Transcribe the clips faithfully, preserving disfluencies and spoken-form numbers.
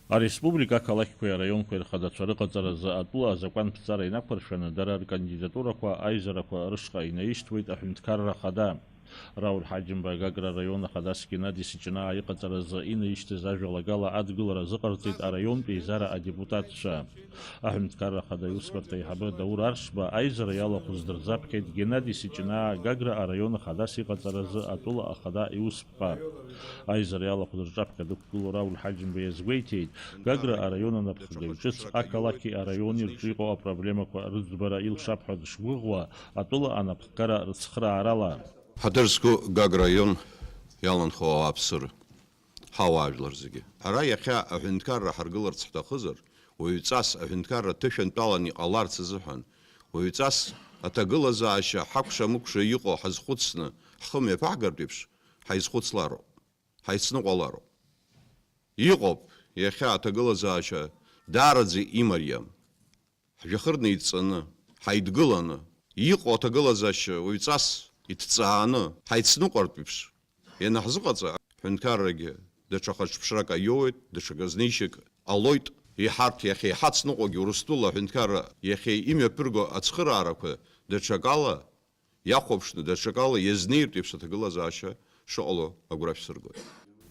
Ареспублика ақалақьқәеи араионқәеи рхадацәа рыҟаҵаразы атәыла азакәанԥҵара инақәыршәаны, дара ркандидатурақәа аизарақәа рышҟа инаишьҭуеит аҳәынҭқарра ахада. Рауль Ҳаџьымба Гагра араион ахадас Геннади Сиҷнаа иҟаҵаразы инаишьҭыз ажәалагала адгылара азыҟарҵеит араионтә еизара адепутатцәа. Аҳәынҭқарра ахада аиусбарҭа аиҳабы Даур Аршба аизара иалахәыз дырзаԥхьеит Геннади Сиҷнаа Гагра араион ахадас иҟаҵаразы атәыла ахада иусԥҟа. Аизара иалахәыз рҿаԥхьа дықәгылоу Рауль Ҳаџьымба иазгәеиҭеит, Гагра араион анапхгаҩ ҿыц ақалақьи араиони рҿы иҟоу апроблемақәа рыӡбара илшап ҳәа дышгәыӷуа, атәыла анапхгара рыцхраарала. Ҳаҭыр зқәу Гагра араион иаланхо ауааԥсыра, ҳауаажәлар зегьы. Ҳара иахьа аҳәынҭқарра ҳаргыларц ҳҭахызар, уаҩҵас аҳәынҭқарра ҭышәантәалан иҟаларц азыҳәан, уаҩҵас аҭагылазаашьа ҳакәша-мыкәша иҟоу ҳазхәыцны ҳхы мҩаԥаҳгартә еиԥш, ҳаизхәыцлароуп, ҳаицныҟәалароуп. Иҟоуп иахьа аҭагылазаашьа даараӡа имариам. Ҳжәҩахыр неидҵаны, ҳаидгыланы, иҟоу аҭагылазаашьа уаҩҵас иҭҵааны, ҳаицныҟәартә еиԥш ианаҳзыҟаҵа, аҳәынҭқаррагьы даҽа хыҽԥшрак аиоуеит, даҽа казнеишьак ҟалоит. Иҳарҭ иахьа иҳацныҟәогьы Урыстәыла аҳәынҭқарра иахьа имҩаԥырго ацхыраарақәа даҽакала иахәаԥшны, даҽакала иазнеиртә еиԥш аҭагылазаашьа шыҟало агәра шәсыргоит.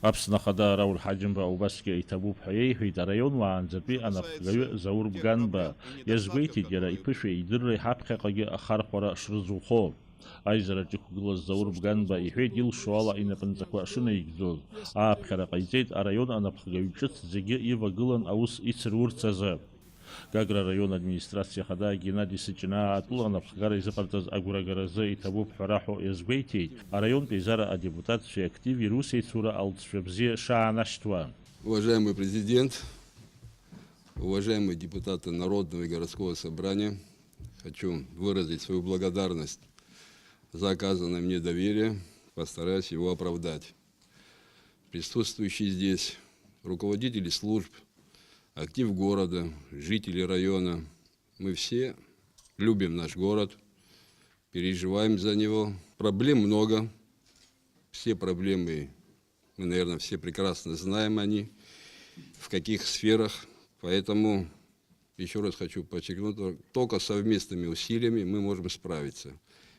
Аԥсны Ахада Рауль Ҳаџьымба убасгьы иҭабуп ҳәа иеиҳәеит араион уаанӡатәи анапхгаҩы Заур Бганба. Иазгәеиҭеит иара иԥышәеи идырреи ҳаԥхьаҟагьы ахархәара шрызухо. Аизараҿ иқәгылаз Заур Бганба иҳәеит илшо ала инапынҵақәа шынаигӡоз. Ааԥхьара ҟаиҵеит араион анапхгаҩ ҿыц зегьы ивагылан аус ицырурц азы. Гагра араион администрациа ахада Геннади Сыҷнаа атәыла анапхгара изыҟарҵаз агәрагаразы иҭабуп ҳәа раҳәо иазгәеиҭеит араионтә еизара адепутатцәеи активи русеицура алҵшәа бзиа шаанашьҭуа. Уважаемый президент, уважаемые депутаты Народного и городского собрания, хочу выразить свою благодарность за оказанное мне доверие. Постараюсь его оправдать. Присутствующие здесь руководители служб, актив города, жители района. Мы все любим наш город, переживаем за него. Проблем много. Все проблемы, мы, наверное, все прекрасно знаем они, в каких сферах. Поэтому Ещё раз хочу подчеркнуть, только совместными усилиями мы можем справиться.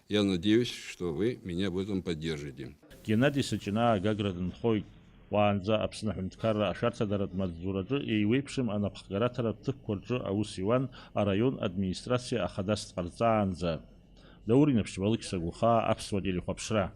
Я надеюсь, что вы меня в этом поддержите. Геннади Сыҷнаа Гагра дынхоит. Уаанӡа Аԥсны аҳәынҭқарра ашәарҭадаратә маҵзураҿы еиуеиԥшым анапхгараҭаратә ҭыԥқәа рҿы аус иуан араион администрациа ахадас дҟарҵаанӡа. Даур Инаԥшьба, Алықьса Гәыхаа, Аԥсуа телехәаԥшра.